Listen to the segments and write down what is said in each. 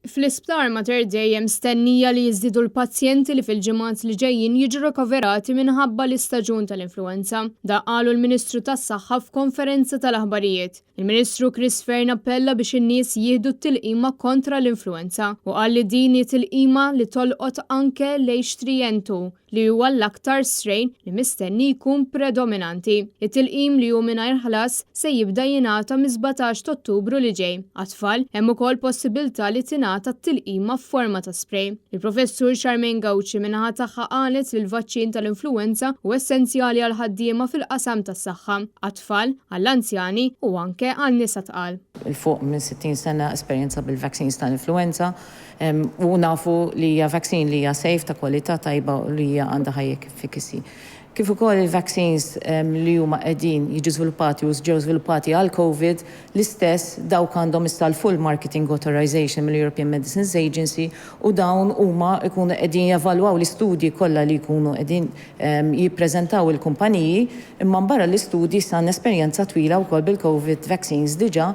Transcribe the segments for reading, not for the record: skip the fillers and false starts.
Fl-Isptar Mater Dei hemm stennija li jiżdiedu l-pazjenti li fil-ġimgħat li ġejjin jiġu rikoverati minħabba l-istaġun tal-influwenza. Dan qalu l-Ministru tas-Saħħa f'konferenza tal-aħbarijiet. Il-Ministru Chris Fearne appella biex in-nies jieħdu t-tilqima kontra l-influwenza u qal li din hi tilqima li tolqot anke l-H3N2 li huwa l-aktar strain li mistenni jkun predominanti. It-tilqim li hu mingħajr ħlas se jibda jingħata mis-17 t'Ottubru li ġej. Għat-tfal, hemm ukoll possibilità li tingħata t-tilqima f'forma ta' spray. Il-Professur Charmaine Gauci min-naħa tagħha qalet li l-vaċċin tal-influwenza hu essenzjali għall-ħaddiema fil-qasam tas-saħħa, għat-tfal, għall-anzjani u anke għal nisa tqal. 'Il fuq minn 60 sena esperjenza bil-vaccines tal-influwenza. U nafu li hija vaccine li hija safe, ta' kwalità tajba u li hija għandha high efficacy. Kif ukoll il-vaccines li huma qegħdin jiġu żviluppati u ġew żviluppati għall-Covid, l-istess dawk għandhom issa l-full marketing authorization mill-European Medicines Agency u dawn huma jkunu qegħdin jevalwaw l-istudji kollha li jkunu qegħdin jippreżentaw il-kumpaniji, imma barra l-istudji issa għandna esperjenza twila wkoll bil-Covid vaccines diġà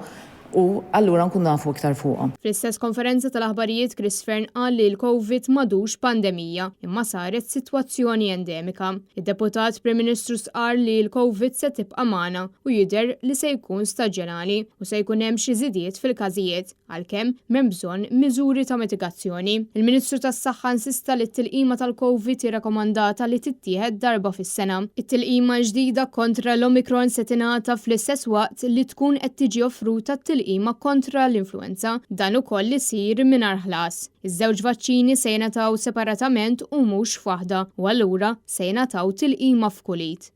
u allura nkunu nafu iktar fuqhom. Fl-istess konferenza tal-aħbarijiet Chris Fearne qal li l-Covid m'għadux pandemija, imma saret sitwazzjoni endemika. Id-Deputat Prim Ministru stqarr li l-Covid se tibqa' magħna u jidher li se jkun staġjonali u se jkun hemm xi żidiet fil-każijiet, għalkemm m'hemm bżonn miżuri ta' mitigazzjoni. Il-Ministru tas-Saħħa insista li t-tilqima tal-Covid hi rakkomandata li tittieħed darba fis-sena. It-tilqima l-ġdida kontra l-Omicron se tingħata fl-istess waqt li tkun qed tiġi offruta t-tilqima kontra l-influwenza. Dan ukoll isir mingħajr ħlas. Iż-żewġ vaċċini se jingħataw separatament u mhux f'waħda u allura se jingħataw tilqima f'kull id.